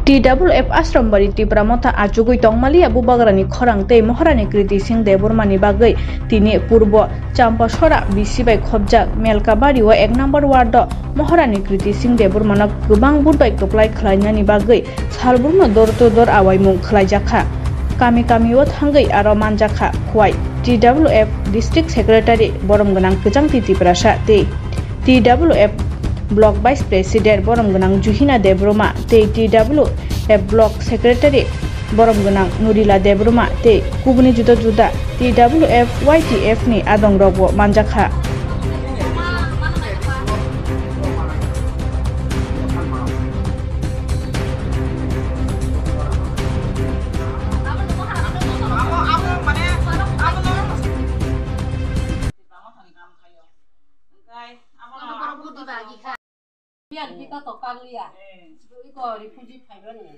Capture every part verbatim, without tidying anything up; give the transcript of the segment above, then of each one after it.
T W F Ashram Bari Tipra Motha achugwi tongmaliya Bubagrani khorang tei Maharani Kriti Singh Debbarmani bagwi tini Purbo Champasora bisi bai khopjak Melkabari o ek number ward o Maharani Kriti Singh Debbarmano kwbang vote bai kwplai khlainani bagwi salbrumno door to door awaimung khlaijakha. Kami kami o thangwi aro manjakha Khwai T W F District Secretary borom gwnang Kwchangti Tiprasa tei T W F Block Vice President borom gwnang Juhina Debbarma tei T W F Block Secretary borom gwnang Nurila Debbarma tei kubuni juda juda T W F Y T F ni adong rokbo manjakha. Biar bika to kang liya. Iko refugee phaiba ni.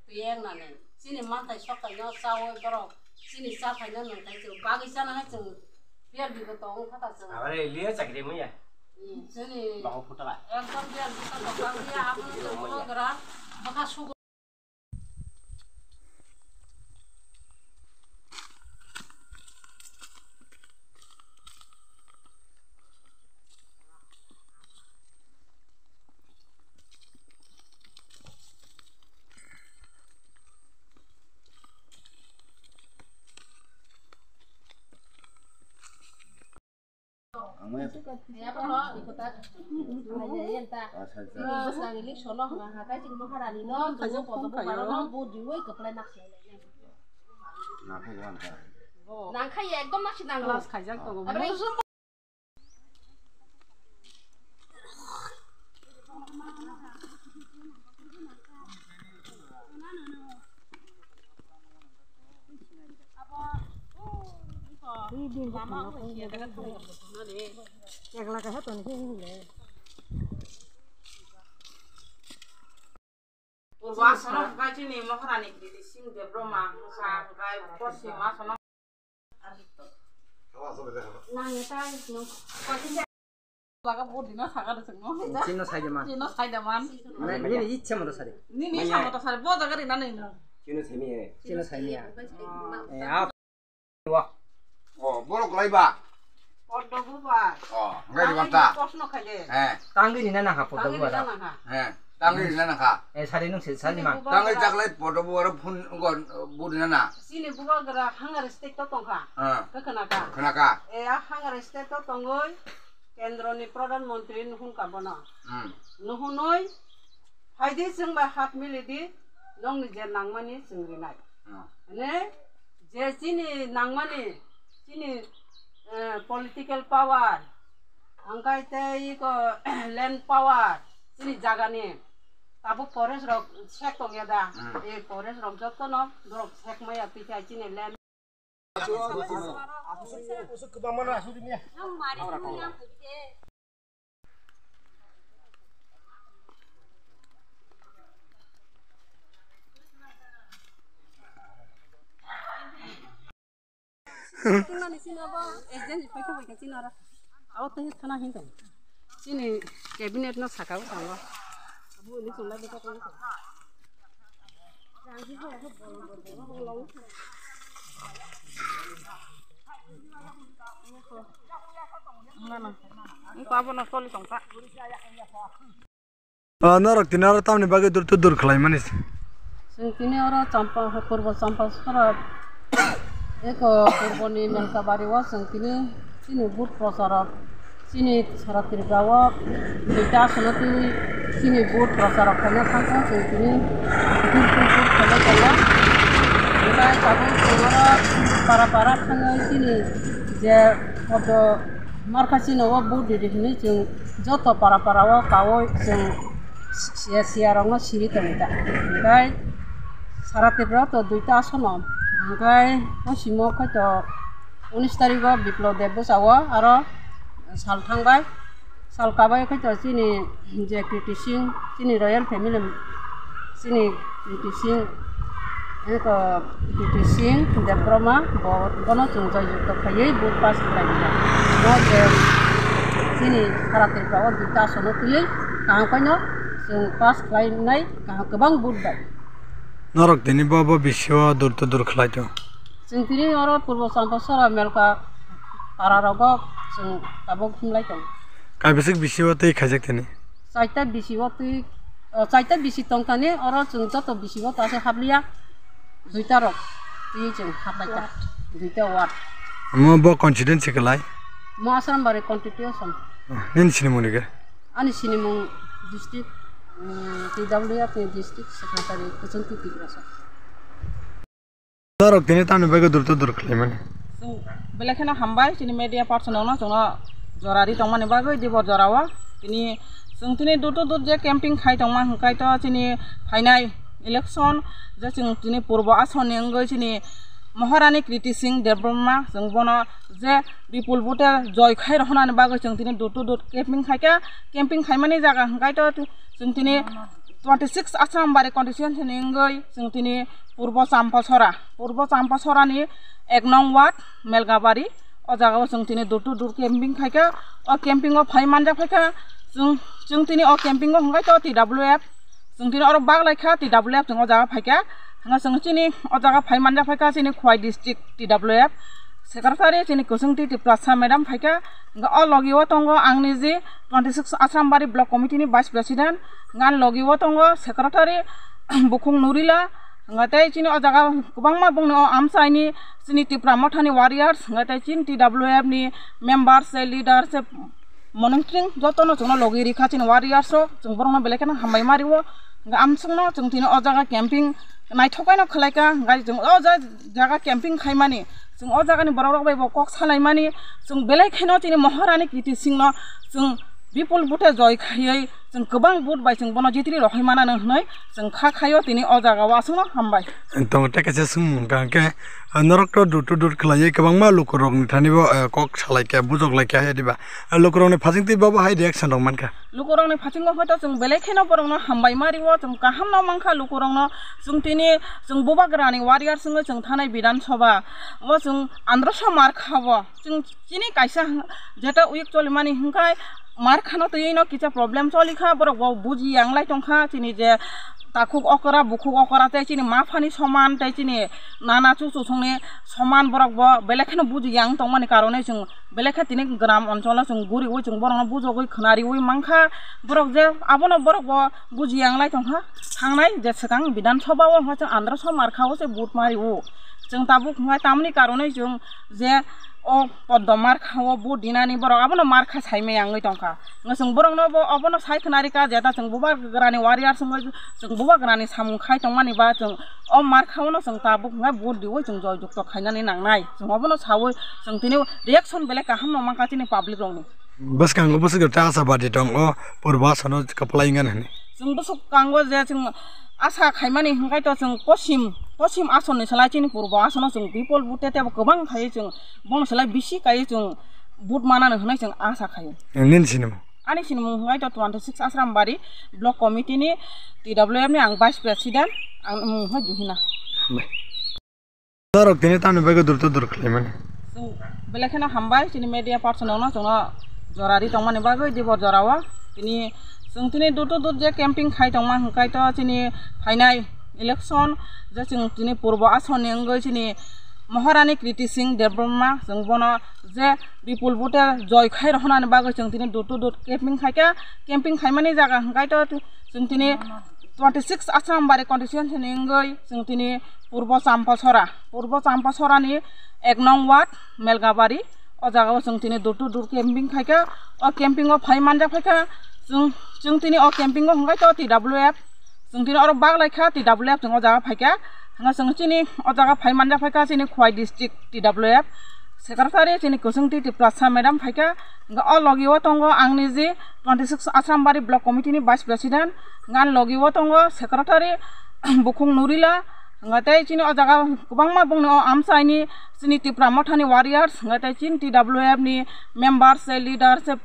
Tiyang nani. Chini mantai sokai no chawi borok. Chini chathai no nungtai chwng bagwi chana hai chwng. Biar bika to wng kha ta chwng. Abare liya chakri muya. Chini. Bako phuta ba. Ekdom biar bika to kang liya. Abo ni chwng gra. Baka sugo. Nangkha ya, ekdom nasi nanglo. Class khaijak tongo. Aboni Purbo Assam hwnkhe chini Maharani Kriti Singh Debbarma wngkha, hwnkhe Poschim Assam. Nangni tai nwng. Baga body no saka de chwngno. Chino saide man. Chino saide man. Nini ichha moto sadi. Nini ichha moto sadi. Bo jaga rina nini. Chino saimiya. Chino saimiya. Eh, ah. Wa. Oh, borok lai ba. Poddo bubar. Oh, ngai di banta. Kosno khaide. Eh. Tangwi ni nana ha poddo bubar. Eh, tangwi ni nana ha. Eh, sadi nung se sadi man. Tangwi jaklai poddo bubar phun go budi nana. Chini bubagra hangar state to tongkha. Ah. Khe khna kha. Khna kha. E a hangar state to tongoi kendro ni pradhan mantri nuhun ka bono. Hmm. Nuhunoi phaidi chwng bai hat mili di nong ni je nangmani chwng rinai. Hmm. Ne je chini nangmani chini, eh, political power hangkai tei iko land power chini jaga ni. Tabuk forest rok sek tongya da? Hmm. E forest rok jotono borok sek maya twi khai chini land. Tungmani sini abo agent ni paikha paikha sini oro. Abo tei thana hin tong. Sini cabinet no saka o tango. Abo ni chula beka tong. Ngana. Ngko abo no soli tongkha. Ah, norok tini oro tamni bagwi dur to dur khlaimani? Chwng tini oro Champa, Purbo Champasora eko Purboni Melkabari o chwng tini chini booth procharok chini sara Tripura o duita aswk no twi chini booth procharok khaina thangkha chwng tini dur to dur khlaiwi tongo. Hwnkhe tabuk chwng oro para para thangwi chini je Podo markha chini o vote ridi hinwi chwng joto para para o kaui chwng siya siya rokno siri tongwi ta. Hwnkhe sara Tripura to duita asono. Hwnkhe o simo khaito unis tarikh o Biplab Deb bwsa o aro sal thangbai. Sal kabai khaito chini je Kriti Singh, chini royal family, chini Kriti Singh, eko Kriti Singh Debbarma, bo, bono chwng joyjukto khaiwi vote pass khlaimani. Bo je chini sara Tripura o duita asono twiwi kaham khaino chwng pass khlainai kaham kwbang vote bai. Norok tini bo, bo bisio dur to dur khlai tong. Chwng tini oro Purbo Champasora Melka para rogo chwng tabuk himlai tong. Kaibisik bisio tei khaijak tini? Chaita bisio twi, o, chaita bisi tongthani, oro chwng joto bisio ta se habliya, duita rok twi chwng hablai ta, duita ward. Mo bo constituency kwlai? Mo Asrambari constituency. Nini sinimung ni khe? Ani sinimung district, mm, T W F ni district secretary Kuchungti Tiprasa. Norok tini tamni bagwi dur to dur khlaimani? Chwng belai kheno hambai chini media person rokno chwngno jora ri tongmani bagwi dibor jorao. Tini chwng tini dur to dur je camping khai tongma hwnkhe to chini phainai election je chwng tini Purbo Asonni wngwi chini Maharani Kriti Singh Debbarma chwng bono je bipul vote joy khai rohornani bagwi chwng tini dur to dur camping khaikha. Camping khaimani jaga hwnkhe to chwng tini twenty six Asrambari constituency ni wngwi chwng tini Purbo Champasora, Purbo Champasorani ek nong ward Melgabari, o jagao chwng tini door to door camping khaikha. O camping o phai manjak phaikha chwng, chwng tini o camping o hwnkhe to T W F, chwng tini oro bak laikha T W F chwng o jaga phaikha. Hwnba chwng chini o jaga phai manjak phaikha chini Khowai district T W F secretary chini Kuchungti Tiprasa madam phaikha. Hwnkhe o logi o tongo ang niji twenty six Asrambari block committee ni vice president, hwnkhe ani logi o tongo secretary Bukhung Nurila, hwnkhe tei chini o jaga kwbangma bongni o amchaini chini Tipra Mothani warriors, hwnkhe tei chini T W F ni members tei leaders tei monitoring jotono chwngno logi rikha chini warriors rok, chwng borokno belai kheno hambai ma rio. Hwnkhe amsongno chwng tini o jaga camping naithok khaino khlaikha, hwnkhe chwng o ja-, jaga camping khaimani chwng o jagani borok rok bai bo kok salaimani, chwng belai kheno chini Maharani Kriti Singh no chwng bipul vote joy khaiwi chwng kwbang vote bai chwng bono jitri rohoi manano hwnwi chwng kha khaio tini o jaga o aswkno hambai. Tongo tei kaisa swngmung hwnkha hwnkhe, ah, norok to dur to dur khlaiwi kwbangma lukurokni thani bo, eh, kok salaikha, bujok laikha hai diba? Ah, lukurokni phasingtwi bobo hai reaction rok mankha? Lukurokni phasingo hoi to chwng belai kheno borokno hambai ma rio, chwng kaham no mankha lukurokno, chwng tini chwng bubagrani warrior wngwi chwng thanai Bidhan Sabha o chwng androso mar kha bo. Chwng chini kaisa hwng-, jeta week cholimani hwnkhe mar khano twi no kisa problem cholikha, borok bo buji yang lai tongkha chini je takhuk okra bukhuk okra tei chini maphani soman tei chini nana chuchusongni soman, borok bo belai kheno buji yang tongmani karone chwng belai khe tini gram oncholo chwng guriwi chwng borokno bujogwi khwnariwi mankha, borok je abono borok bo buji yang lai tongkha. Thangnai je swkang Bidhan Sabha o hwnkhe chwng androso mar kha o se vote ma rio. Chwng tabuk hwnkhe tamoni karone chwng je o poddo mar kha o vote dinani borok abono mar kha saimaya wngwi tongkha. Hwnkhe chwng borokno bo obono sai khwnarikha, jeta chwng bubagrani warrior wngwi chwng bubagrani samung khai tongmani ba chwng o mar kha o no chwng tabuk hwnkhe vote riwi chwng joy jukto khainani nangnai. Chwng obono sawi chwng tini reaction belai kaham no mankha chini public rokni. Bwskango bwswk ta asabadi tongo Purbo Asonno kwplai wngya hwnwi. Chwng bwswk kango je chwng asa khaimani hwnkhe to chwng posim, posim Asonni salai chini Purbo Asonno chwng bipol vote tebo kwbang khai chwng bono salai bisi kai chwng vote manani hwnwi chwng asa khaio. Nini sinimung? Ani sinimung hwnkhe to twenty six Asrambari block committee ni T W F ni ang vice president, ang mung hwnkhe Juhina. Norok tini tamni bagwi dur to dur khlaimani? Chwng belai kheno hambai chini media person rokno chwngno jora ri tongmani bagwi dibor jorao. Tini chwng tini dur to dur je camping khai tongma hwnkhe to chini phainai election je chwng tini Purbo Asonni wngwi chini Maharani Kriti Singh Debbarma chwng bono je bipul vote joy khai rohornani bagwi chwng tini dur to dur camping khaikha. Camping khaimani jaga hwnkhe to chwng tini twenty six Asrambari constituency ni wngwi chwng tini Purbo Champasora, Purbo Champasorani ek nong ward Melgabari, o jagao chwng tini door to door camping khaikha. O camping o phai manjak phaikha chwng, chwng tini o camping o hwnkhe to T W F, chwng tini oro bak laikha T W F chwng o jaga phaikha. Hwnkhe chwng chini o jaga phai manjak phaikha chini Khowai district T W F secretary chini Kuchungti Tiprasa madam phaikha. Hwnkhe o logi o tongo ang niji twenty six Asrambari block committee ni vice president, hwnkhe ani logi o tongo secretary Bukhung Nurila, hwnkhe tei chini o jaga kwbangma bongni o amchaini chini Tipra Mothani warriors, hwnkhe tei chini T W F ni members tei leaders tei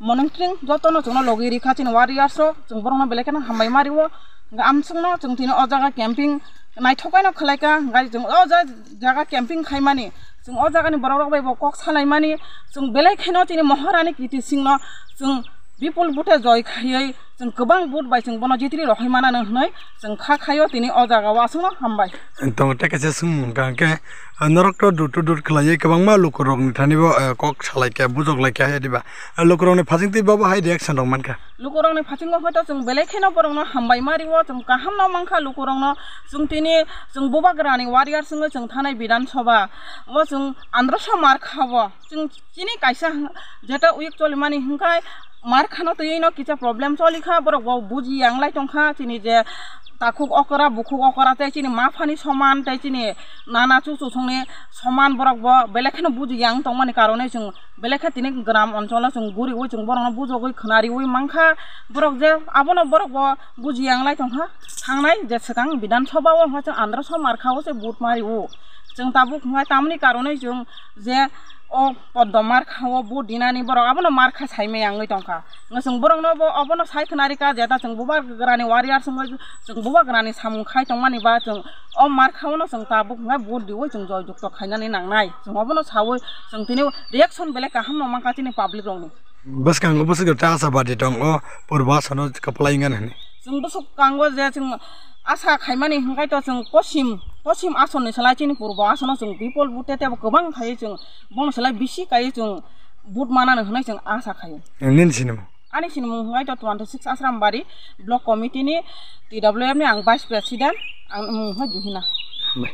monitoring jotono chwngno logi rikha chini warriors rok, chwng borokno belai kheno hambai ma rio. Hwnkhe amsongno chwng tini o jaga camping naithok khaino khlaikha, hwnkhe chwng o ja-, jaga camping khaimani chwng o jagani borok rok bai bo kok salaimani, chwng belai kheno chini Maharani Kriti Singh no chwng bipul vote joy khaiwi Chwng kwbang vote bai chwng bono jitri rohoi manano hwnwi chwng kha khaio tini o jaga o aswkno hambai. Tongo tei kaisa swngmung hwnkha hwnkhe, ah, norok to dur to dur khlaiwi kwbangma lukurokni thani bo, eh, kok salaikha, bujoklaikha hai diba? Ah, lukurokni phasingtwi bobo hai reaction rok mankha. Lukurokni phasingo hwnkhe to chwng belai kheno borokno hambai ma rio, chwng kaham no mankha lukurokno, chwng tini chwng bubagrani warrior wngwi chwng thanai Bidhan Sabha o chwng androso mar kha bo. Chwng chini kaisa hwng-, jeta week cholimani hwnkhe mar khano twiwi no kisa problem cholikha, borok bo buji yang lai tongkha chini je takhuk okra bukhuk okra tei chini ma phani soman tei chini nana chuchu songni soman, borok bo belai kheno buji yang tongmani karonwi chwng belai khe tini gram oncholo chwng guriwi chwng borokno bujogwi khwnariwi mankha, borok je abono borok bo buji yang lai tongkha. Thangnai je swkang Bidhan Sabha o hwnkhe chwng androso mar kha o se vote ma rio. Chwng tabuk hwnkhe tamni karonwi chwng je o poddo mar kha o vote dinani borok abono mar kha sai maya wngwi tongkha. Wngkha chwng borokno bo obono sai khwnarikha, jeta chwng bubagrani warrior wngwi chwng bubagrani samung khai tongmani ba chwng o mar kha o no chwng tabuk hwnkhe vote riwi chwng joy jukto khainani nangnai. Chwng obono sawi chwng tini reaction belai kaham no mankha chini public rokni. Bwskango bwswk ta asabadi tong o purbo asano kwplai wngani hwnwi. Chwng bwswk kango je chwng asa khaimani hwnkhe to chwng poschim, poschim asonni slai chini purbo asano chwng bipol vote tei tebo kwbang khaiwi chwng bono slai bisi kaiwi chwng vote manani hwnwi chwng asa khaio. Nini sinimung? Ani sinimung hwnkhe to twenty six Asrambari block committee ni T W F ni ang vice president, ang mung hwnkhe Juhina. Hambai.